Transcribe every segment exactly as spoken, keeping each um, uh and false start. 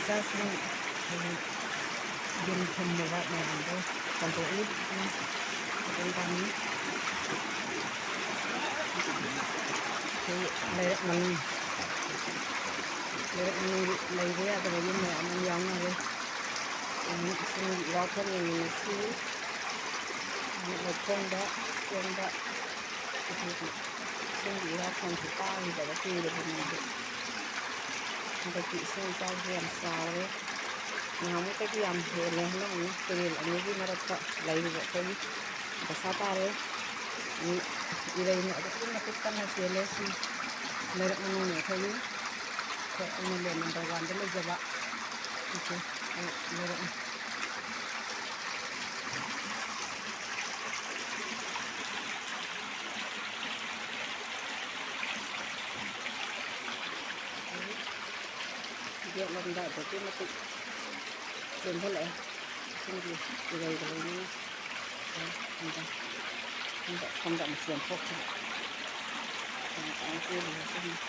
ꯏꯆꯥꯁꯤꯡ ꯍꯧꯖꯤꯛ ꯌꯦꯟ ꯊꯣꯡꯅꯕ ꯃꯌꯥꯝꯗꯣ ꯆꯥꯝꯊꯣꯛꯏ꯫ ꯃꯇꯦꯡ ꯄꯥꯡꯉꯤ꯫ ꯑꯩꯈꯣꯏ ꯂꯩꯔꯛ ꯃꯅꯨꯡ, ꯂꯩꯔꯛ ꯃꯅꯨꯡꯒꯤ ꯂꯩꯕ ꯌꯥꯗꯕ ꯌꯨꯝ ꯃꯌꯥꯝ ꯑꯃ ꯌꯥꯎꯅꯔꯦ꯫ ꯑꯃꯨꯛ ꯏꯁꯤꯡꯒꯤ ꯏꯔꯥꯎ ꯈꯔ ꯌꯦꯡꯃꯤꯟꯅꯁꯤ꯫ ꯑꯃꯨꯛ ꯂꯩꯈꯣꯝꯗ ꯆꯦꯟꯕ ꯑꯗꯨꯒꯤ ꯏꯁꯤꯡꯒꯤ ꯏꯔꯥꯛ ꯈꯣꯟꯁꯦ ꯇꯥꯈꯤꯗꯕ ꯀꯨꯏꯔꯕꯅꯦ꯫ ꯑꯗꯣ ꯍꯟꯗꯛꯇꯤ ꯏꯁꯤꯡ ꯏꯆꯥꯎꯁꯦ ꯌꯥꯝ ꯆꯥꯎꯔꯦ꯫ ꯅꯍꯥꯟꯃꯨꯛꯇꯒꯤ ꯌꯥꯝ ꯍꯦꯜꯂꯦ꯫ ꯍꯟꯗꯛ ꯑꯃꯨꯛ ꯇꯨꯔꯦꯜ ꯑꯅꯤꯒꯤ ꯃꯔꯛꯇ ꯂꯩꯔꯤꯕ ꯑꯩꯈꯣꯏꯒꯤ ꯗꯁꯥ ꯇꯥꯔꯦ꯫ ꯎꯝ, ꯏꯔꯩꯅ ꯑꯗꯨꯛꯀꯤ ꯃꯇꯤꯛ ꯀꯟꯅ ꯆꯦꯜꯂꯦ꯫ ꯁꯤ ꯂꯩꯔꯛ ꯃꯅꯨꯡꯅꯦ ꯑꯩꯈꯣꯏꯒꯤ꯫ ꯑꯩꯈꯣꯏ ꯑꯦꯝ ꯑꯦꯜ ꯑꯦ ꯅꯝꯕꯔ ꯋꯥꯟꯗ ꯂꯩꯖꯕ꯫ ꯁꯤꯁꯦ ꯑꯩ ꯂꯩꯔꯛꯅꯤ꯫ ꯒꯦꯠ ꯂꯣꯝꯗ ꯑꯗꯨꯛꯀꯤ ꯃꯇꯤꯛ ꯆꯦꯟꯁꯤꯜꯂꯛꯑꯦ꯫ ꯏꯁꯤꯡꯒꯤ ꯏꯔꯩꯒ ꯂꯣꯏꯅꯅ꯫ ꯁꯣꯝꯗ, ꯁꯣꯝꯗ, ꯁꯣꯝꯗ ꯑꯃꯨꯛ ꯆꯦꯟꯊꯣꯛꯈꯤꯕ꯫ ꯌꯥꯝ ꯀꯟꯅ ꯆꯦꯜꯂꯤ ꯍꯧꯖꯤꯛ꯫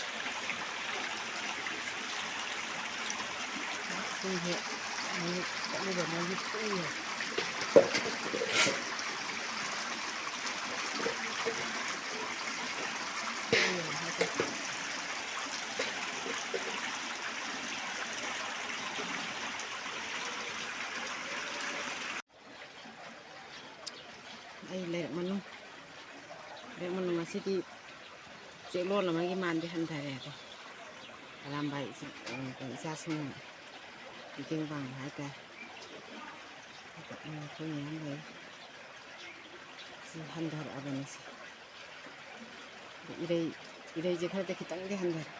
ꯏꯁꯤꯡꯁꯦ ꯃꯣꯏꯒꯤ ꯆꯠꯂꯤꯕ ꯃꯣꯏꯒꯤ ꯈꯨꯠꯅꯤꯅꯦ꯫ ꯑꯩ ꯂꯩꯔꯛ ꯃꯅꯨꯡ, ꯂꯩꯔꯛ ꯃꯅꯨꯡ ꯑꯁꯤꯗꯤ ꯆꯦꯛꯂꯣꯟ ꯑꯃꯒꯤ ꯃꯥꯟꯗꯤ ꯍꯟꯊꯔꯦ ꯑꯗꯣ꯫ ꯑꯔꯥꯝꯕꯥꯏ ꯏꯆꯥ-, ꯏꯆꯥꯁꯤꯡꯅ ꯃꯇꯦꯡ ꯄꯥꯡꯕ ꯍꯥꯏꯇꯥꯔꯦ꯫ ꯑꯩꯈꯣꯏ ꯃꯌꯥꯝ ꯂꯩ꯫ ꯁꯤ ꯍꯟꯊꯔꯛꯑꯕꯅꯤ ꯁꯤ꯫ ꯏꯔꯩ, ꯏꯔꯩꯁꯦ ꯈꯔꯗꯤ ꯈꯤꯇꯪꯗꯤ ꯍꯟꯊꯔꯦ꯫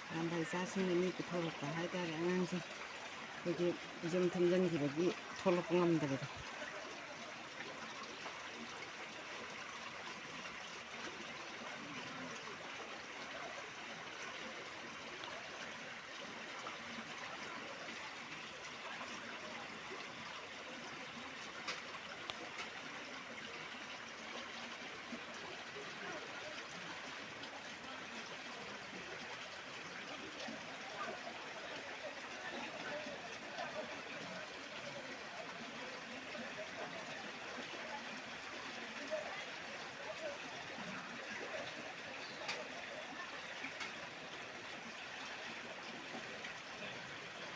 ꯑꯔꯥꯝꯕꯥꯏ ꯏꯆꯥꯁꯤꯡꯅ ꯃꯤ ꯄꯨꯊꯣꯔꯛꯄ ꯍꯥꯏꯇꯥꯔꯦ, ꯑꯉꯥꯡꯁꯤꯡ꯫ ꯑꯩꯈꯣꯏꯒꯤ ꯌꯨꯝ ꯊꯨꯝꯖꯤꯟꯈꯤꯕꯒꯤ ꯊꯣꯛꯂꯛꯄ ꯉꯝꯗꯕꯗꯣ꯫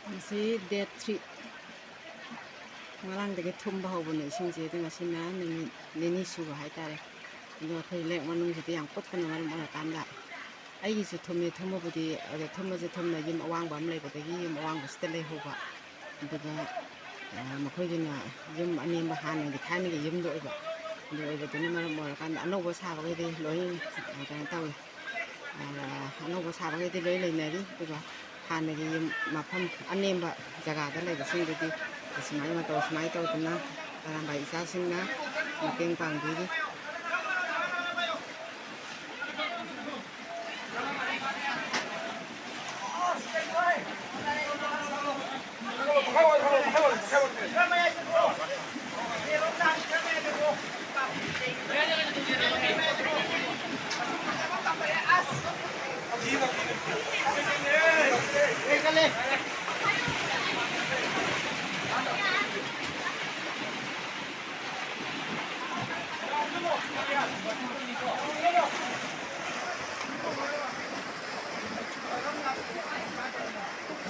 ꯉꯁꯤ date three, ꯉꯔꯥꯡꯗꯒꯤ ꯊꯨꯝꯕ ꯍꯧꯕꯅꯦ ꯏꯁꯤꯡꯁꯦ꯫ ꯑꯗꯨ ꯉꯁꯤꯅ ꯅꯨꯃꯤꯠ ꯅꯤꯅꯤ ꯁꯨꯕ ꯍꯥꯏꯇꯥꯔꯦ꯫ ꯑꯗꯣ ꯑꯩꯈꯣꯏ ꯂꯩꯔꯛ ꯃꯅꯨꯡꯁꯤꯗꯤ ꯌꯥꯝ ꯀꯨꯠꯄꯅ ꯃꯔꯝ ꯑꯣꯏꯔꯀꯥꯟꯗ, ꯑꯩꯒꯤꯁꯨ ꯊꯨꯝꯃꯦ꯫ ꯊꯨꯝꯃꯕꯨꯗꯤ, ꯑꯗꯣ ꯊꯨꯝꯃꯁꯦ ꯊꯨꯝꯅ ꯌꯨꯝ ꯑꯋꯥꯡꯕ ꯑꯃ ꯂꯩꯕꯗꯒꯤ ꯌꯨꯝ ꯑꯋꯥꯡꯕꯁꯤꯗ ꯂꯩꯍꯧꯕ꯫ ꯑꯗꯨꯒ, ꯑ, ꯃꯈꯣꯏꯒꯤꯅ ꯌꯨꯝ ꯑꯅꯦꯝꯕ, ꯍꯥꯟꯅꯒꯤ ꯊꯥꯏꯅꯒꯤ ꯌꯨꯝꯗꯣ ꯑꯣꯏꯕ꯫ ꯑꯗꯨ ꯑꯣꯏꯕꯗꯨꯅ ꯃꯔꯝ ꯑꯣꯏꯔꯀꯥꯟꯗ ꯑꯅꯧꯕ ꯁꯥꯕꯈꯩꯗꯤ ꯂꯣꯏ, ꯑ, ꯀꯩꯅꯣ ꯇꯧꯏ꯫ ꯑ, ꯑꯅꯧꯕ ꯁꯥꯕꯈꯩꯗꯤ ꯂꯣꯏ ꯂꯩꯅꯔꯤ꯫ ꯑꯗꯨꯒ ꯍꯥꯟꯅꯒꯤ ꯌꯨꯝ ꯃꯐꯝ ꯑꯅꯦꯝꯕ ꯖꯒꯥꯗ ꯂꯩꯕꯁꯤꯡꯗꯨꯗꯤ ꯁꯨꯃꯥꯏꯅ ꯃꯇꯧ ꯁꯨꯃꯥꯏꯅ ꯇꯧꯗꯅ ꯑꯔꯥꯝꯕꯥꯏ ꯏꯆꯥꯁꯤꯡꯅ ꯃꯇꯦꯡ ꯄꯥꯡꯕꯤꯔꯤ꯫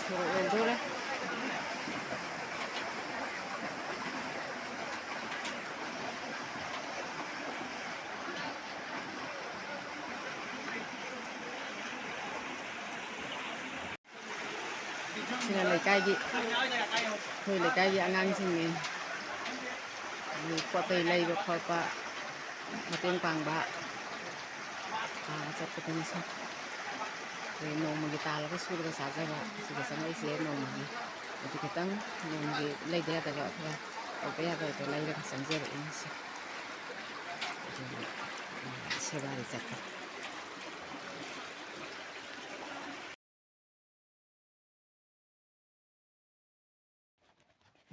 ꯁꯣꯔꯣꯛ ꯌꯧꯗꯣꯔꯦ꯫ ꯁꯤꯅ ꯂꯩꯀꯥꯏꯒꯤ, ꯑꯩꯈꯣꯏ ꯂꯩꯀꯥꯏꯒꯤ ꯑꯉꯥꯡꯁꯤꯡꯅꯤ꯫ ꯑꯗꯨ ꯄꯣꯠ ꯆꯩ ꯂꯩꯕ ꯈꯣꯠꯄ, ꯃꯇꯦꯡ ꯄꯥꯡꯕ, ꯑꯥ, ꯆꯠꯄꯗꯨꯅꯤ ꯁꯦ꯫ ꯑꯩꯈꯣꯏ ꯅꯣꯡꯃꯒꯤ ꯇꯥꯜꯂꯒ ꯁꯨꯔꯒ ꯆꯥꯖꯕ, ꯁꯤꯗ ꯆꯪꯂꯛꯏꯁꯦ ꯅꯣꯡꯃꯒꯤ꯫ ꯑꯗꯨ ꯈꯤꯇꯪ ꯅꯣꯡꯃꯒꯤ ꯂꯩꯗ ꯌꯥꯗꯕ ꯈꯔ, ꯇꯧꯗ ꯌꯥꯗꯕꯗꯣ ꯂꯩꯔꯒ ꯆꯪꯖꯔꯛꯏ ꯉꯁꯤ꯫ ꯑꯗꯨꯒꯤ, ꯎꯝ, ꯁꯦꯕꯥꯗꯤ ꯆꯠꯄ꯫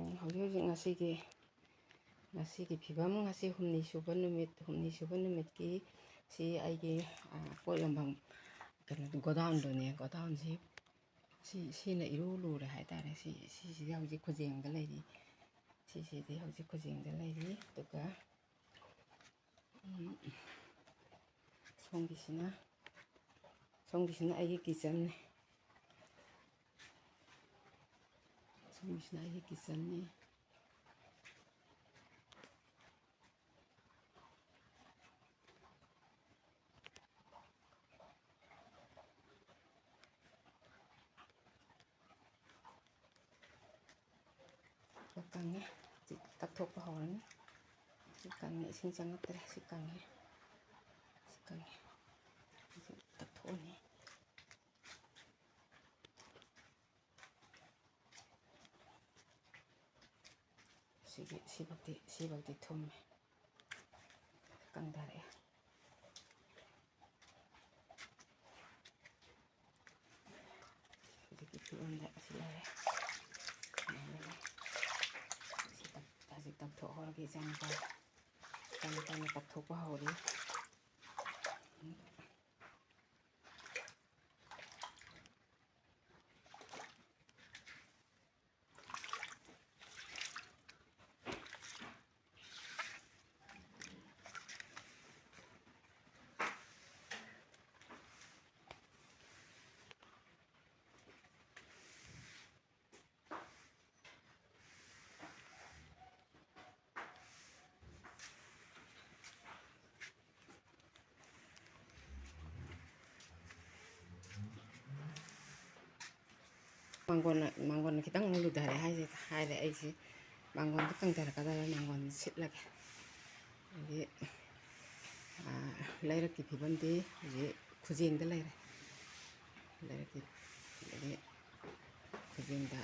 ꯎꯝ, ꯍꯧꯖꯤꯛ ꯍꯧꯖꯤꯛ ꯉꯁꯤꯒꯤ, ꯉꯁꯤꯒꯤ ꯐꯤꯕꯝ, ꯉꯁꯤ ꯍꯨꯝꯅꯤ ꯁꯨꯕ ꯅꯨꯃꯤꯠ, ꯍꯨꯝꯅꯤ ꯁꯨꯕ ꯅꯨꯃꯤꯠꯀꯤ ꯁꯤ ꯑꯩꯒꯤ, ꯑ, ꯄꯣꯠ ꯌꯣꯟꯐꯝ, ꯀꯩꯅꯣ, ꯒꯣꯗꯥꯎꯟꯗꯨꯅꯦ꯫ ꯒꯣꯗꯥꯎꯟꯁꯤ ꯁꯤ, ꯁꯤꯅ ꯏꯔꯨ ꯂꯨꯔꯦ ꯍꯥꯏꯇꯥꯔꯦ꯫ ꯁꯤ, ꯁꯤꯁꯤꯗꯤ ꯍꯧꯖꯤꯛ ꯈꯨꯖꯦꯡꯗ ꯂꯩꯔꯤ꯫ ꯁꯤꯁꯤꯗꯤ ꯍꯧꯖꯤꯛ ꯈꯨꯖꯦꯡꯗ ꯂꯩꯔꯤ꯫ ꯑꯗꯨꯒ, ꯎꯝ, ꯁꯣꯝꯒꯤꯁꯤꯅ, ꯁꯣꯝꯒꯤꯁꯤꯅ ꯑꯩꯒꯤ ꯀꯤꯠꯆꯟꯅꯦ꯫ ꯁꯣꯝꯒꯤꯁꯤꯅ ꯑꯩꯒꯤ ꯀꯤꯠꯆꯟꯅꯦ꯫ ꯀꯪꯉꯦ꯫ ꯍꯧꯖꯤꯛ ꯇꯛꯊꯣꯛꯄ ꯍꯧꯔꯅꯤ꯫ ꯁꯤ ꯀꯪꯉꯦ, ꯏꯁꯤꯡ ꯆꯪꯉꯛꯇ꯭ꯔꯦ꯫ ꯁꯤ ꯀꯪꯉꯦ꯫ ꯁꯤ ꯀꯪꯉꯦ꯫ ꯍꯧꯖꯤꯛ ꯇꯛꯊꯣꯛꯑꯅꯤ꯫ ꯁꯤꯒꯤ, ꯁꯤꯐꯧꯗꯤ, ꯁꯤꯐꯧꯗꯤ ꯊꯨꯝꯃꯦ꯫ ꯀꯪꯊꯔꯛꯑꯦ꯫ ꯍꯧꯖꯤꯛꯀꯤ ꯐꯤꯕꯝꯗ ꯑꯁꯤ ꯂꯩꯔꯦ꯫ ꯁꯤ ꯇꯛ-, ꯍꯧꯖꯤꯛ ꯇꯛꯊꯣꯛꯍꯧꯔꯒꯦ ꯏꯆꯥꯅꯨꯄꯥ꯫ ꯏꯆꯥꯅꯨꯄꯥꯅ ꯇꯛꯊꯣꯛꯄ ꯍꯧꯔꯤ꯫ ꯃꯥꯡꯒꯣꯟꯅ, ꯃꯥꯡꯒꯣꯟꯅ ꯈꯤꯇꯪ ꯑꯃꯨꯛ ꯂꯨꯊꯔꯦ ꯍꯥꯏꯁꯦ, ꯍꯥꯏꯔꯦ ꯑꯩꯁꯦ꯫ ꯃꯥꯡꯒꯣꯟꯗ ꯀꯪꯊꯔꯛꯀꯗꯧꯔꯦ, ꯃꯥꯡꯒꯣꯟ ꯁꯤꯠꯂꯒꯦ꯫ ꯑꯗꯒꯤ, ꯑꯥ, ꯂꯩꯔꯛꯀꯤ ꯐꯤꯕꯝꯗꯤ ꯍꯧꯖꯤꯛ ꯈꯨꯖꯦꯡꯗ ꯂꯩꯔꯦ꯫ ꯂꯩꯔꯛꯀꯤ, ꯑꯗꯒꯤ ꯈꯨꯖꯦꯡꯗ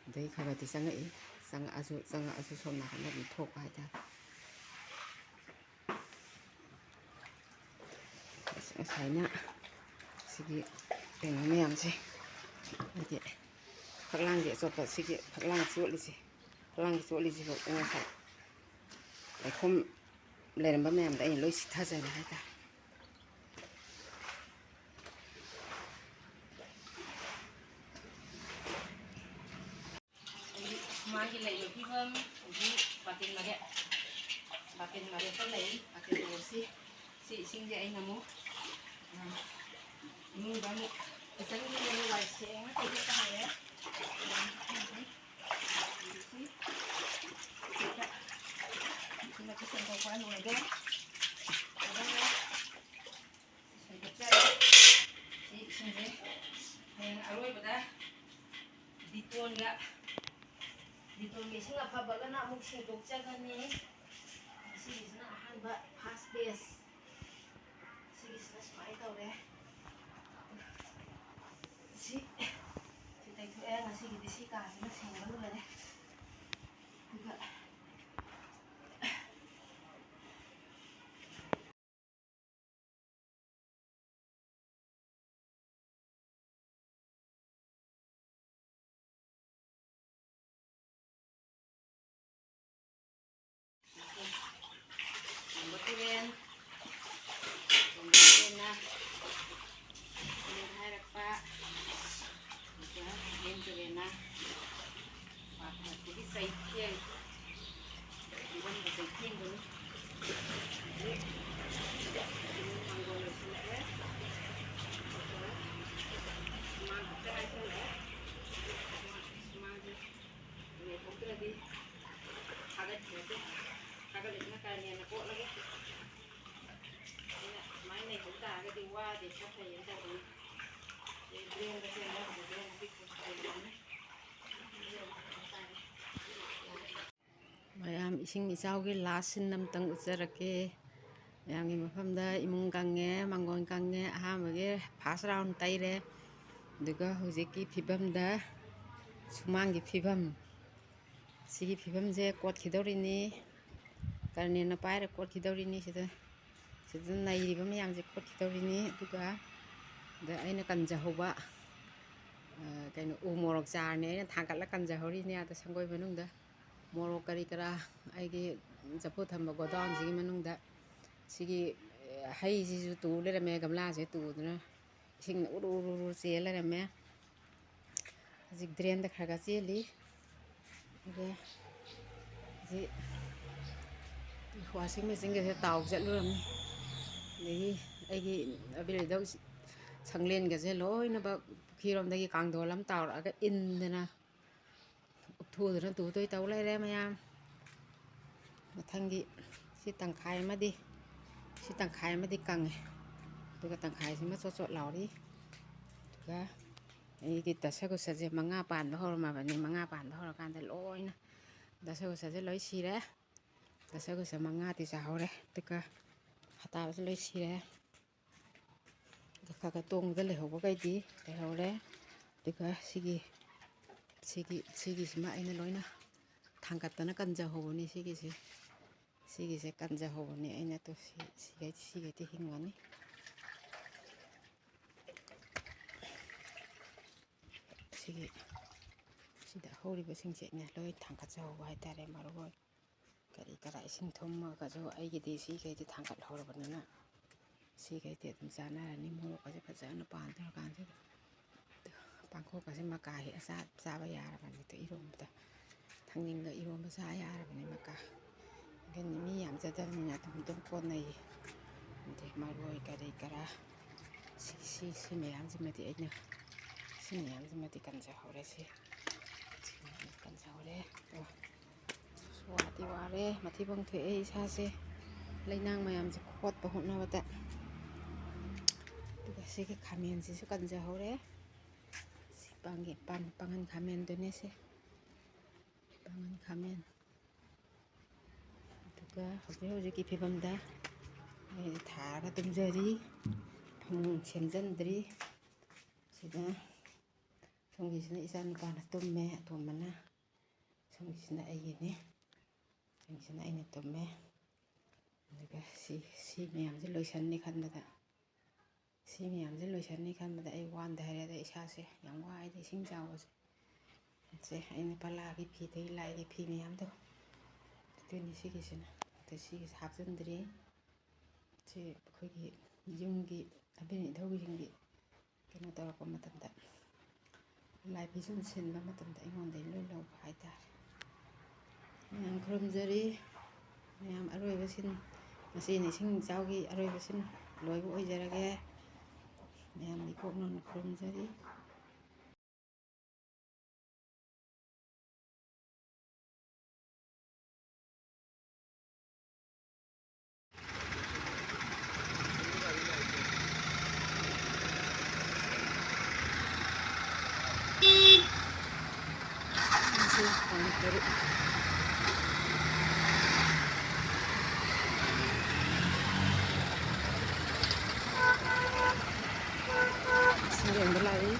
ꯑꯗꯩ ꯈꯔ ꯈꯔꯗꯤ ꯆꯪꯉꯛꯏ꯫ ꯆꯪꯉꯛꯑꯁꯨ, ꯆꯪꯉꯛꯑꯁꯨ ꯁꯣꯝ ꯅꯥꯀꯟꯗ ꯑꯗꯨꯝ ꯊꯣꯛꯄ ꯍꯥꯏꯇꯥꯔꯦ꯫ ꯑꯁ, ꯉꯁꯥꯏꯅ ꯁꯤꯒꯤ ꯀꯩꯅꯣ ꯃꯌꯥꯝꯁꯦ, ꯍꯥꯏꯗꯤ ꯐꯛꯂꯥꯡꯒꯤ ꯑꯆꯣꯠꯄ, ꯁꯤꯒꯤ ꯐꯛꯂꯥꯡ ꯆꯣꯠꯂꯤꯁꯦ, ꯐꯛꯂꯥꯡꯒꯤ ꯆꯣꯠꯂꯤꯁꯤꯐꯥꯎ ꯉꯁꯥꯏ ꯂꯩꯈꯣꯝ ꯂꯩꯔꯝꯕ ꯃꯌꯥꯝꯗꯣ ꯑꯩꯅ ꯂꯣꯏ ꯁꯤꯠꯊꯖꯔꯦ ꯍꯥꯏꯇꯥꯔꯦ꯫ ꯍꯧꯖꯤꯛ ꯁꯨꯃꯥꯡꯒꯤ ꯂꯩꯕ ꯐꯤꯕꯝ, ꯍꯧꯖꯤꯛ ꯕꯥꯇꯤꯟ ꯃꯔꯦꯞ, ꯕꯥꯇꯤꯟ ꯃꯔꯦꯞꯇ ꯂꯩ꯫ ꯕꯥꯇꯤꯟ ꯃꯔꯦꯞꯁꯤ, ꯁꯤ ꯏꯁꯤꯡꯁꯦ ꯑꯩꯅ ꯑꯃꯨꯛ, ꯑ, ꯏꯃꯨꯡꯗ ꯑꯃꯨꯛ, ꯀꯤꯆꯟꯒꯤ ꯑꯃꯨꯛ ꯋꯥꯏ ꯁꯦꯡꯅ ꯇꯩꯊꯣꯛꯄ ꯍꯧꯔꯦ꯫ ꯍꯧꯖꯤꯛꯁꯤ, ꯁꯤꯗ, ꯁꯤꯅ ꯈꯨꯠ ꯁꯦꯡꯗꯣꯛꯄ ꯂꯣꯏꯔꯦ꯫ ꯑꯗꯨꯒ ꯁꯦꯡꯗꯣꯛꯆꯔꯦ꯫ ꯁꯤ ꯏꯁꯤꯡꯁꯦ ꯍꯌꯦꯡ ꯑꯔꯣꯏꯕꯗ ꯗꯤꯇꯣꯜꯒ, ꯗꯤꯇꯣꯜꯒ ꯏꯁꯤꯡ ꯑꯐꯕꯒꯅ ꯑꯃꯨꯛ ꯁꯦꯡꯗꯣꯛꯆꯒꯅꯤ꯫ ꯁꯤꯒꯤꯁꯤꯅ ꯑꯍꯥꯟꯕ first batch꯫ ꯁꯤꯒꯤꯁꯤꯅ ꯁꯨꯃꯥꯏꯅ ꯇꯧꯔꯦ꯫ ꯁꯤ, ꯁꯤ ꯇꯩꯊꯣꯛꯑꯦ꯫ ꯉꯁꯤꯒꯤꯗꯤ ꯁꯤ ꯀꯥꯁꯤꯅ ꯁꯦꯡꯕ ꯂꯣꯏꯔꯦ꯫ ꯑꯗꯨꯒ ꯇꯣꯝꯕ ꯇꯨꯔꯦꯟ, ꯇꯣꯝꯕ ꯇꯨꯔꯦꯟꯅ ꯑꯩꯉꯣꯟꯗ ꯍꯥꯏꯔꯛꯄ, ꯑꯗꯨꯒ ꯏꯕꯦꯝ ꯇꯨꯔꯦꯟꯅ ꯄꯥꯊꯔꯛꯄꯒꯤ ꯆꯩꯊꯦꯡ, ꯏꯔꯝꯕ ꯆꯩꯊꯦꯡꯗꯨꯅꯤ꯫ ꯍꯧꯖꯤꯛ ꯃꯥꯡꯒꯣꯜ ꯂꯣꯏꯁꯤꯟꯈ꯭ꯔꯦ꯫ ꯑꯗꯨꯒ ꯁꯨꯃꯥꯡ ꯈꯛꯇ ꯉꯥꯏꯁꯜꯂꯛꯑꯦ꯫ ꯁꯨꯃꯥꯡꯁꯦ ꯂꯩꯍꯧꯗ꯭ꯔꯗꯤ ꯊꯥꯒꯠꯈ꯭ꯔꯗꯤ, ꯊꯥꯒꯠꯂꯤꯁꯤꯅ ꯀꯥꯂꯦꯟꯅ ꯀꯣꯠꯂꯒ꯫ ꯑꯗꯨꯅ ꯁꯨꯃꯥꯏꯅ ꯂꯩꯍꯧ ꯇꯥꯔꯒꯗꯤ ꯋꯥꯗꯦ, ꯈꯔ ꯐꯩꯌꯦꯅ ꯇꯧꯕꯅꯤ꯫ ꯑꯗꯩ ꯗ꯭ꯔꯦꯟꯒ ꯆꯦꯟꯕ ꯍꯧꯖꯤꯛ ꯗ꯭ꯔꯦꯟ ꯑꯄꯤꯛꯄꯁꯨ ꯂꯩꯕꯅꯤꯅ꯫ ꯃꯌꯥꯝ ꯏꯁꯤꯡ ꯏꯆꯥꯎꯒꯤ last scene ꯑꯝꯇꯪ ꯎꯠꯆꯔꯛꯀꯦ꯫ ꯃꯌꯥꯝꯒꯤ ꯃꯐꯝꯗ ꯏꯃꯨꯡ ꯀꯪꯉꯦ, ꯃꯥꯡꯒꯣꯟ ꯀꯪꯉꯦ, ꯑꯍꯥꯟꯕꯒꯤ first round ꯇꯩꯔꯦ꯫ ꯑꯗꯨꯒ ꯍꯧꯖꯤꯛꯀꯤ ꯐꯤꯕꯝꯗ ꯁꯨꯃꯥꯡꯒꯤ ꯐꯤꯕꯝ, ꯁꯤꯒꯤ ꯐꯤꯕꯝꯁꯦ ꯀꯣꯠꯈꯤꯗꯧꯔꯤꯅꯤ꯫ ꯀꯔꯅꯦꯜꯅ ꯄꯥꯏꯔ ꯀꯣꯠꯈꯤꯗꯧꯔꯤꯅꯤ꯫ ꯁꯤꯗ, ꯁꯤꯗ ꯅꯩꯔꯤꯕ ꯃꯌꯥꯝꯁꯦ ꯀꯣꯠꯈꯤꯗꯧꯔꯤꯅꯤ꯫ ꯑꯗꯨꯒ ꯑꯗ ꯑꯩꯅ ꯀꯟꯖꯍꯧꯕ, ꯑ, ꯀꯩꯅꯣ, ꯎ ꯃꯣꯔꯣꯛ ꯆꯥꯔꯅꯤ ꯑꯩꯅ ꯊꯥꯡꯒꯠꯂ ꯀꯟꯖꯍꯧꯔꯤꯅꯦ ꯑꯗ ꯁꯪꯒꯣꯏ ꯃꯅꯨꯡꯗ꯫ ꯃꯣꯔꯣꯛ ꯀꯔꯤ ꯀꯔꯥ, ꯑꯩꯒꯤ ꯆꯐꯨ ꯊꯝꯕ ꯒꯣꯗꯥꯎꯟꯁꯤꯒꯤ ꯃꯅꯨꯡꯗ꯫ ꯁꯤꯒꯤ, ꯑ, ꯍꯩꯁꯤꯁꯨ ꯇꯨ ꯂꯩꯔꯝꯃꯦ, ꯒꯝꯂꯥꯁꯦ ꯇꯨꯗꯅ ꯏꯁꯤꯡꯅ ꯎꯔꯨ ꯎꯔꯨ ꯎꯔꯨ ꯆꯦꯜ ꯂꯩꯔꯝꯃꯦ꯫ ꯍꯧꯖꯤꯛ ꯗ꯭ꯔꯦꯟꯗ ꯈꯔ ꯈꯔ ꯆꯦꯜꯂꯤ꯫ ꯑꯗ ꯍꯧꯖꯤꯛ ꯋꯥꯁꯤꯡ ꯃꯦꯆꯤꯟꯒꯁꯦ ꯇꯥꯎ ꯆꯠꯂꯨꯔꯝꯃꯤ꯫ ꯑꯗꯒꯤ ꯑꯩꯒꯤ ꯑꯕꯤꯔꯗꯧ ꯁꯪꯂꯦꯟꯒꯁꯦ ꯂꯣꯏꯅꯃꯛ ꯄꯨꯈ꯭ꯔꯤꯔꯣꯝꯗꯒꯤ ꯀꯥꯡꯊꯣꯜ ꯑꯃ ꯇꯥꯎꯔꯛꯑꯒ ꯏꯟꯗꯅ ꯎꯞꯊꯣꯛꯗꯅ ꯇꯨꯗꯣꯏ ꯇꯧ ꯂꯩꯔꯦ ꯃꯌꯥꯝ꯫ ꯃꯊꯪꯒꯤ ꯁꯤ ꯇꯪꯈꯥꯏ ꯑꯃꯗꯤ, ꯁꯤ ꯇꯪꯈꯥꯏ ꯑꯃꯗꯤ ꯀꯪꯉꯦ꯫ ꯑꯗꯨꯒ ꯇꯪꯈꯥꯏꯁꯤꯃ ꯆꯣꯠ ꯆꯣꯠ ꯂꯥꯎꯔꯤ꯫ ꯑꯗꯨꯒ ꯑꯩꯒꯤ ꯗꯁꯀꯨꯁꯁꯦ ꯃꯉꯥ ꯄꯥꯟꯕ ꯍꯧꯔꯝꯃꯕꯅꯤ꯫ ꯃꯉꯥ ꯄꯥꯟꯕ ꯍꯧꯔꯀꯥꯟꯗ ꯂꯣꯏꯅ ꯗꯁꯀꯨꯁꯁꯦ ꯂꯣꯏ ꯁꯤꯔꯦ꯫ ꯗꯁꯀꯨꯁ ꯃꯉꯥꯗꯤ ꯆꯥꯍꯧꯔꯦ꯫ ꯑꯗꯨꯒ ꯑꯇꯥꯕꯁꯨ ꯂꯣꯏ ꯁꯤꯔꯦ꯫ ꯈꯔ ꯈꯔ ꯇꯣꯡꯕꯗ ꯂꯩꯍꯧꯕꯈꯩꯗꯤ ꯂꯩꯍꯧꯔꯦ꯫ ꯑꯗꯨꯒ ꯁꯤꯒꯤ, ꯁꯤꯒꯤ, ꯁꯤꯒꯤꯁꯤꯃ ꯑꯩꯅ ꯂꯣꯏꯅ ꯊꯥꯡꯒꯠꯇꯅ ꯀꯟꯖꯍꯧꯕꯅꯤ꯫ ꯁꯤꯒꯤꯁꯤ, ꯁꯤꯒꯤꯁꯦ ꯀꯟꯖꯍꯧꯕꯅꯤ ꯑꯩꯅ꯫ ꯇꯨ ꯁꯤ, ꯁꯤꯒꯩ-, ꯁꯤꯒꯩꯗꯤ ꯍꯤꯡꯉꯅꯤ꯫ ꯁꯤꯒꯤ, ꯁꯤꯗ ꯍꯧꯔꯤꯕꯁꯤꯡꯁꯦ ꯑꯩꯅ ꯂꯣꯏ ꯊꯥꯡꯒꯠꯆꯍꯧꯕ ꯍꯥꯏꯇꯥꯔꯦ꯫ ꯃꯔꯣꯏ ꯀꯔꯤ ꯀꯔꯥ ꯏꯁꯤꯡ ꯊꯨꯝꯃꯒꯁꯨ ꯑꯩꯒꯤꯗꯤ ꯁꯤꯈꯩꯗꯤ ꯊꯥꯡꯒꯠꯍꯧꯔꯕꯅꯤꯅ ꯁꯤꯈꯩꯗꯤ ꯑꯗꯨꯝ ꯆꯥꯟꯅꯔꯅꯤ꯫ ꯃꯣꯔꯣꯛꯀꯁꯦ ꯐꯖꯅ ꯄꯥꯟꯗꯧꯔꯀꯥꯟꯁꯤꯗ꯫ ꯄꯥꯡꯈꯣꯛꯀꯁꯦ ꯃꯀꯥ ꯍꯦꯛꯑ ꯆꯥ-, ꯆꯥꯕ ꯌꯥꯔꯕꯅꯤꯗ ꯏꯔꯣꯝꯕꯗ꯫ ꯊꯥꯡꯖꯤꯡꯒ ꯏꯔꯣꯝꯕ ꯆꯥ ꯌꯥꯔꯕꯅꯤ ꯃꯀꯥ꯫ ꯑꯗꯨꯅꯤ ꯃꯤ ꯌꯥꯝꯖꯗꯕꯅꯤꯅ ꯑꯗꯨꯝ, ꯑꯗꯨꯝ ꯀꯣꯟꯅꯩ꯫ ꯑꯗꯩ ꯃꯔꯣꯏ ꯀꯔꯤ ꯀꯔꯥ ꯁꯤ, ꯁꯤ, ꯁꯤ ꯃꯌꯥꯝꯁꯤꯃꯗꯤ ꯑꯩꯅ, ꯁꯤ ꯃꯌꯥꯝꯁꯤꯃꯗꯤ ꯀꯟꯖꯍꯧꯔꯦ꯫ ꯁꯤ, ꯁꯤ ꯃꯌꯥꯝꯁꯤ ꯀꯟꯖꯍꯧꯔꯦ꯫ ꯑꯣ, ꯑꯁ, ꯋꯥꯗꯤ ꯋꯥꯔꯦ, ꯃꯊꯤꯕꯣꯡ ꯊꯣꯛꯑꯦ ꯏꯁꯥꯁꯦ, ꯂꯩꯅꯥꯡ ꯃꯌꯥꯝꯁꯦ ꯈꯣꯠꯄ ꯍꯣꯠꯅꯕꯗ꯫ ꯑꯗꯨꯒ ꯁꯤꯒꯤ ꯈꯥꯃꯦꯟꯁꯤꯁꯨ ꯀꯟꯖꯍꯧꯔꯦ꯫ ꯁꯤ ꯄꯥꯡꯒꯦ-, ꯄꯥꯡ-, ꯄꯥꯡꯒꯟ ꯈꯥꯃꯦꯟꯗꯨꯅꯦ ꯁꯦ꯫ ꯄꯥꯡꯒꯟ ꯈꯥꯃꯦꯟ꯫ ꯑꯗꯨꯒ ꯍꯧꯖꯤꯛ ꯍꯧꯖꯤꯛꯀꯤ ꯐꯤꯕꯝꯗ ꯑꯩ ꯊꯥꯔꯒ ꯇꯨꯝꯖꯔꯤ꯫ ꯐꯃꯨꯡ ꯁꯦꯝꯖꯤꯟꯗ꯭ꯔꯤ꯫ ꯁꯤꯗ ꯁꯣꯝꯒꯤꯁꯤꯅ ꯏꯆꯥ ꯅꯨꯄꯥꯅ ꯇꯨꯝꯃꯦ, ꯑꯇꯣꯝꯕꯅ꯫ ꯁꯣꯝꯒꯤꯁꯤꯅ ꯑꯩꯒꯤꯅꯤ꯫ ꯁꯣꯝꯒꯤꯁꯤꯅ ꯑꯩꯅ ꯇꯨꯝꯃꯦ꯫ ꯑꯗꯨꯒ ꯁꯤ, ꯁꯤ ꯃꯌꯥꯝꯁꯦ ꯂꯣꯏꯁꯟꯅꯤ ꯈꯟꯕꯗ, ꯁꯤ ꯃꯌꯥꯝꯁꯦ ꯂꯣꯏꯁꯟꯅꯤ ꯈꯟꯕꯗ ꯑꯩ ꯋꯥꯟꯗ ꯍꯥꯏꯔꯦ꯫ ꯑꯗ ꯏꯁꯥꯁꯦ ꯌꯥꯝ ꯋꯥꯏꯗ, ꯏꯁꯤꯡ ꯆꯥꯎꯕꯁꯦ꯫ ꯁꯦ, ꯑꯩꯅ ꯄꯂꯥꯒꯤ ꯐꯤꯗꯒꯤ, ꯂꯥꯏꯒꯤ ꯐꯤ ꯃꯌꯥꯝꯗꯣ, ꯑꯗꯨꯅꯤ ꯁꯤꯒꯤꯁꯤꯅ꯫ ꯑꯗ ꯁꯤꯒꯤꯁꯦ ꯍꯥꯞꯆꯤꯟꯗ꯭ꯔꯤ꯫ ꯁꯤ ꯑꯩꯈꯣꯏꯒꯤ ꯌꯨꯝꯒꯤ ꯑꯕꯦꯟ ꯏꯙꯧꯒꯤꯁꯤꯡꯒꯤ ꯀꯩꯅꯣ ꯇꯧꯔꯛꯄ ꯃꯇꯝꯗ, ꯂꯥꯏ ꯐꯤꯖꯣꯜ ꯁꯤꯟꯕ ꯃꯇꯝꯗ ꯑꯩꯉꯣꯟꯗꯒꯤ ꯂꯣꯏ ꯂꯧꯕ ꯍꯥꯏꯇꯥꯔꯦ꯫ ꯃꯌꯥꯝ ꯈꯨꯔꯨꯝꯖꯔꯤ꯫ ꯃꯌꯥꯝ ꯑꯔꯣꯏꯕ ꯁꯤꯟ, ꯉꯁꯤꯅ ꯏꯁꯤꯡ ꯏꯆꯥꯎꯒꯤ ꯑꯔꯣꯏꯕ ꯁꯤꯟ ꯂꯣꯏꯕ ꯑꯣꯏꯖꯔꯒꯦ꯫ ꯃꯌꯥꯝꯒꯤ ꯀꯣꯛ ꯅꯣꯟꯅ ꯈꯨꯔꯨꯝꯖꯔꯤ꯫ ꯁꯤ ꯌꯦꯡꯕ ꯂꯥꯛꯏ꯫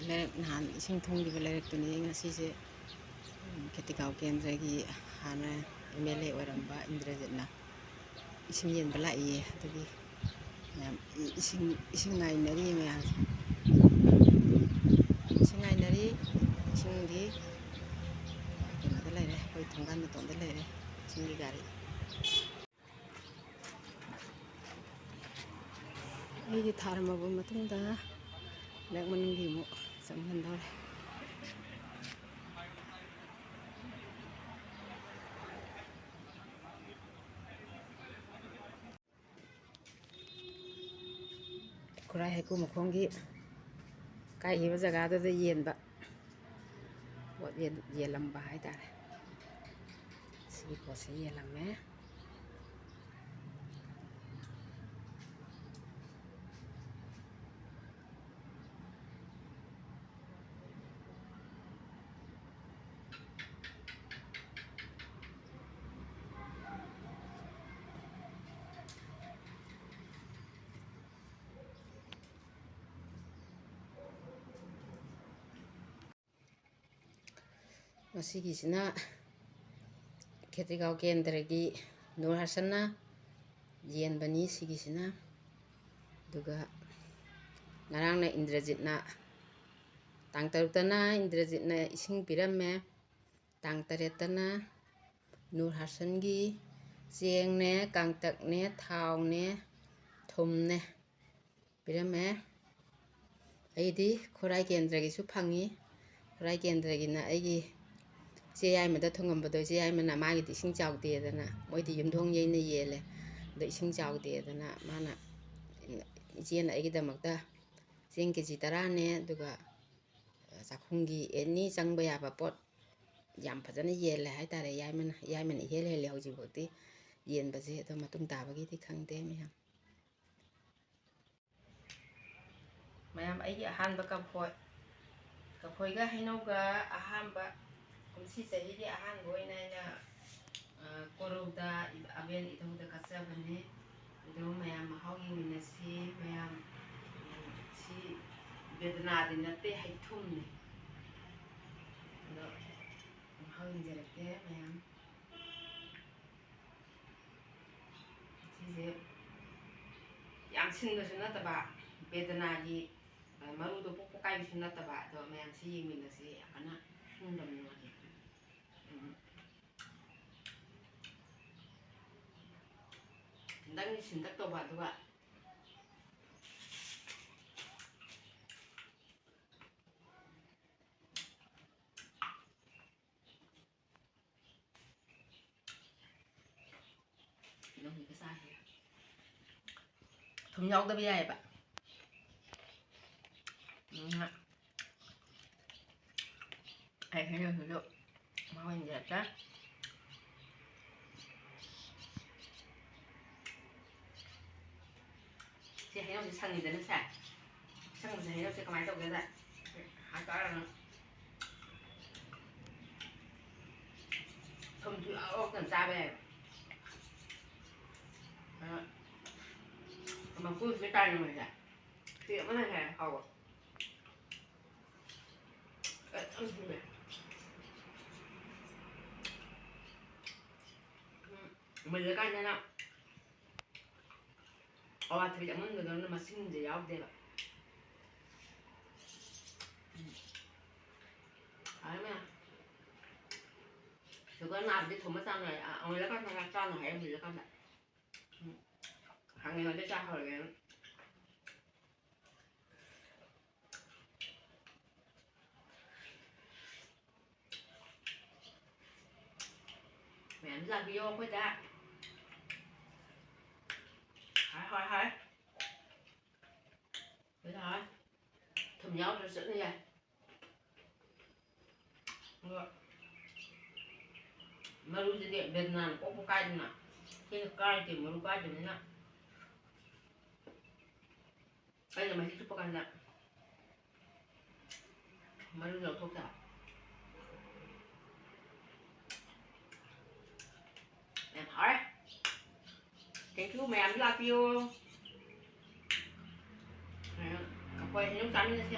ꯂꯩꯔꯛ, ꯅꯍꯥꯟ ꯏꯁꯤꯡ ꯊꯨꯝꯈꯤꯕ ꯂꯩꯔꯛꯇꯨꯅꯤ꯫ ꯉꯁꯤꯁꯦ, ꯎꯝ, ꯈꯦꯇꯤꯒꯥꯎ ꯀꯦꯟꯗ꯭ꯔꯒꯤ ꯍꯥꯟꯅ ꯑꯦꯝ ꯑꯦꯜ ꯑꯦ ꯑꯣꯏꯔꯝꯕ ꯏꯟꯗ꯭ꯔꯖꯤꯠꯅ ꯏꯁꯤꯡ ꯌꯦꯟꯕ ꯂꯥꯛꯏꯌꯦ꯫ ꯑꯗꯨꯒꯤ ꯃꯌꯥꯝ ꯏ-, ꯏꯁꯤꯡ, ꯏꯁꯤꯡ ꯉꯥꯏꯅꯔꯤ ꯃꯌꯥꯝꯁꯦ꯫ ꯏꯁꯤꯡ ꯉꯥꯏꯅꯔꯤ꯫ ꯏꯁꯤꯡꯗꯤ ꯀꯩꯅꯣꯗ ꯂꯩꯔꯦ, ꯑꯩꯈꯣꯏ ꯊꯣꯡꯒꯥꯟ ꯃꯇꯣꯟꯗ ꯂꯩꯔꯦ, ꯏꯁꯤꯡꯒꯤ ꯒꯥꯔꯤ꯫ ꯑꯩꯒꯤ ꯊꯥꯔꯝꯃꯕ ꯃꯇꯨꯡꯗ ꯂꯩꯔꯛ ꯃꯅꯨꯡꯒꯤ ꯑꯃꯨꯛ ꯆꯪꯍꯟꯗꯧꯔꯦ꯫ ꯈꯨꯔꯥꯏ ꯍꯩꯀꯨ ꯃꯈꯣꯡꯒꯤ ꯀꯥꯏꯈꯤꯕ ꯖꯒꯥꯗꯨꯗ ꯌꯦꯟꯕ, ꯄꯣꯠ ꯌꯦꯟ-, ꯌꯦꯜꯂꯝꯕ ꯍꯥꯏꯇꯥꯔꯦ꯫ ꯁꯤꯒꯤ ꯄꯣꯠꯁꯦ ꯌꯦꯜꯂꯝꯃꯦ꯫ ꯃꯁꯤꯒꯤꯁꯤꯅ ꯈꯦꯇ꯭ꯔꯤꯒꯥꯎ ꯀꯦꯟꯗ꯭ꯔꯒꯤ ꯅꯨꯔ ꯍꯥꯁꯟꯅ ꯌꯦꯟꯕꯅꯤ꯫ ꯁꯤꯒꯤꯁꯤꯅ, ꯑꯗꯨꯒ ꯉꯔꯥꯡꯅ ꯏꯟꯗ꯭ꯔꯖꯤꯠꯅ, ꯇꯥꯡ ꯇꯔꯨꯛꯇꯅ ꯏꯟꯗ꯭ꯔꯖꯤꯠꯅ ꯏꯁꯤꯡ ꯄꯤꯔꯝꯃꯦ, ꯇꯥꯡ ꯇꯔꯦꯠꯇꯅ ꯅꯨꯔ ꯍꯥꯁꯟꯒꯤ ꯆꯦꯡꯅꯦ, ꯀꯥꯡꯇꯛꯅꯦ, ꯊꯥꯎꯅꯦ, ꯊꯨꯝꯅꯦ ꯄꯤꯔꯝꯃꯦ꯫ ꯑꯩꯗꯤ ꯈꯨꯔꯥꯏ ꯀꯦꯟꯗ꯭ꯔꯒꯤꯁꯨ ꯐꯪꯉꯤ꯫ ꯈꯨꯔꯥꯏ ꯀꯦꯟꯗ꯭ꯔꯒꯤꯅ ꯑꯩꯒꯤ ꯏꯆꯦ ꯌꯥꯏꯃꯗ ꯊꯨꯡꯉꯝꯕꯗꯣ, ꯏꯆꯦ ꯌꯥꯏꯃꯅ ꯃꯥꯒꯤꯗꯤ ꯏꯁꯤꯡ ꯆꯥꯎꯗꯦꯗꯅ, ꯃꯣꯏꯗꯤ ꯌꯨꯝꯊꯣꯡ ꯌꯩꯅ ꯌꯦꯜꯂꯦ, ꯑꯗꯣ ꯏꯁꯤꯡ ꯆꯥꯎꯗꯦꯗꯅ ꯃꯥꯅ, ꯏꯆꯦꯅ ꯑꯩꯒꯤꯗꯃꯛꯇ ꯆꯦꯡ ꯀꯦ ꯖꯤ ꯇꯔꯥꯅꯦ, ꯑꯗꯨꯒ ꯆꯥꯛꯈꯨꯝꯒꯤ ꯑꯦꯅꯤ ꯆꯪꯕ ꯌꯥꯕ ꯄꯣꯠ ꯌꯥꯝ ꯐꯖꯅ ꯌꯦꯜꯂꯦ ꯍꯥꯏꯇꯥꯔꯦ꯫ ꯌꯥꯏꯃꯅ, ꯌꯥꯏꯃꯅ ꯏꯍꯦꯜ ꯍꯦꯜꯂꯦ ꯍꯧꯖꯤꯛꯐꯥꯎꯗꯤ ꯌꯦꯟꯕꯁꯦ꯫ ꯑꯗꯣ ꯃꯇꯨꯡ ꯇꯥꯕꯒꯤꯗꯤ ꯈꯪꯗꯦ ꯃꯌꯥꯝ꯫ ꯃꯌꯥꯝ, ꯑꯩꯒꯤ ꯑꯍꯥꯟꯕ ꯀꯐꯣꯏ, ꯀꯐꯣꯏꯒ ꯍꯩꯅꯧꯒ ꯑꯍꯥꯟꯕ ꯀꯨꯝꯁꯤ ꯆꯍꯤꯒꯤ ꯑꯍꯥꯟꯕ ꯑꯣꯏꯅ ꯑꯩꯅ, ꯑ, ꯀꯣꯔꯧꯗ ꯑꯕꯦꯟ ꯏꯙꯧꯗ ꯀꯠꯆꯕꯅꯤ꯫ ꯑꯗꯨ ꯃꯌꯥꯝ ꯃꯍꯥꯎ ꯌꯦꯡꯃꯤꯟꯅꯁꯤ꯫ ꯃꯌꯥꯝ, ꯎꯝ, ꯁꯤ ꯕꯦꯗꯅꯥꯗꯤ ꯅꯠꯇꯦ, ꯍꯩꯊꯨꯝꯅꯤ꯫ ꯑꯗꯣ ꯃꯍꯥꯎ ꯌꯦꯡꯖꯔꯛꯀꯦ ꯃꯌꯥꯝ꯫ ꯁꯤꯁꯦ ꯌꯥꯝ ꯁꯤꯟꯕꯁꯨ ꯅꯠꯇꯕ, ꯕꯦꯗꯅꯥꯒꯤ, ꯑ, ꯃꯔꯨꯗꯣ ꯄꯣꯛ ꯄꯣꯛ ꯀꯥꯏꯕꯁꯨ ꯅꯠꯇꯕ꯫ ꯑꯗꯣ ꯃꯌꯥꯝꯁꯤ ꯌꯦꯡꯃꯤꯟꯅꯁꯤ꯫ ꯌꯥꯝ ꯀꯟꯅ ꯁꯤꯟꯗꯕꯅꯤ ꯃꯥꯗꯤ꯫ ꯎꯝ꯫ ꯈꯤꯇꯪꯗꯤ ꯁꯤꯟꯇꯛ ꯇꯧꯕ, ꯑꯗꯨꯒ ꯊꯨꯝ ꯌꯥꯎꯗꯕ ꯌꯥꯏꯑꯕ꯫ ꯎꯝ꯫ ꯑꯩ ꯍꯩꯅꯧꯁꯤꯁꯨ ꯃꯍꯥꯎ ꯌꯦꯡꯖꯔꯛꯀꯦ꯫ ꯁꯤ ꯍꯩꯅꯧꯁꯦ ꯁꯪꯉꯤꯗꯅ ꯁꯦ꯫ ꯁꯪꯕꯁꯦ ꯍꯩꯅꯧꯁꯦ ꯀꯃꯥꯏꯅ ꯇꯧꯒꯦꯗ, ꯍꯥꯏꯇꯥꯔꯒꯅ ꯊꯨꯝꯁꯨ ꯌꯥꯎꯔꯒ ꯆꯥꯕ ꯌꯥꯏ꯫ ꯑꯗꯣ ꯃꯀꯨꯁꯦ ꯇꯥꯏꯔꯝꯃꯣꯏꯁꯦ꯫ ꯁꯤ ꯑꯃꯅ ꯍꯦꯟꯅ ꯍꯥꯎꯕ꯫ ꯑ, ꯌꯥꯝ ꯊꯨꯝꯃꯦ꯫ ꯃꯨꯜꯂꯀꯥꯟꯗꯅ ꯑꯋꯥꯊꯕꯤ ꯑꯃꯨꯟꯕꯗꯧꯅ ꯃꯁꯤꯡꯁꯦ ꯌꯥꯎꯗꯦꯕ꯫ ꯎꯝ꯫ ꯍꯥꯎꯔꯦ ꯃꯌꯥꯝ꯫ ꯁꯨꯒꯔ ꯅꯥꯕꯗꯤ ꯊꯨꯝꯕ ꯆꯥꯅꯨ ꯍꯥꯏ꯫ ꯑ, ꯃꯨꯜꯂꯀꯥꯟꯗ ꯆꯥꯅꯨ ꯍꯥꯏꯌꯦ, ꯃꯨꯜꯂꯀꯥꯟꯗ꯫ ꯎꯝ꯫ ꯍꯥꯡꯉꯤꯉꯩꯗ ꯆꯥ ꯍꯧꯔꯒꯦ꯫ ꯃꯌꯥꯝ ꯂꯥꯛꯄꯤꯌꯣ ꯑꯩꯈꯣꯏꯗ꯫ ꯍꯥꯏ, ꯍꯥꯏ, ꯍꯥꯏ꯫ ꯍꯥꯏ, ꯍꯥꯏ꯫ ꯊꯨꯝ ꯌꯥꯎꯗ꯭ꯔꯁꯨ ꯑꯗꯨꯝ ꯌꯥꯏ꯫ ꯑꯗꯣ ꯃꯔꯨꯗꯨꯗꯤ ꯕꯦꯗꯅꯥꯅ ꯄꯣꯛꯄ ꯀꯥꯏꯗꯅ꯫ ꯁꯤꯅ ꯀꯥꯏꯗꯦ, ꯃꯔꯨ ꯀꯥꯏꯗꯕꯅꯤꯅ꯫ ꯑꯩꯅ ꯃꯍꯤ ꯆꯨꯞꯄ ꯀꯥꯟꯗ ꯃꯔꯨ ꯂꯧꯊꯣꯛꯇꯕ꯫ ꯌꯥꯝ ꯍꯥꯎꯔꯦ꯫ Thank you, ꯃꯌꯥꯝ ꯂꯥꯛꯄꯤꯌꯨ꯫ ꯑꯩꯈꯣꯏ ꯍꯩꯅꯧ ꯆꯥꯃꯤꯟꯅꯁꯦ꯫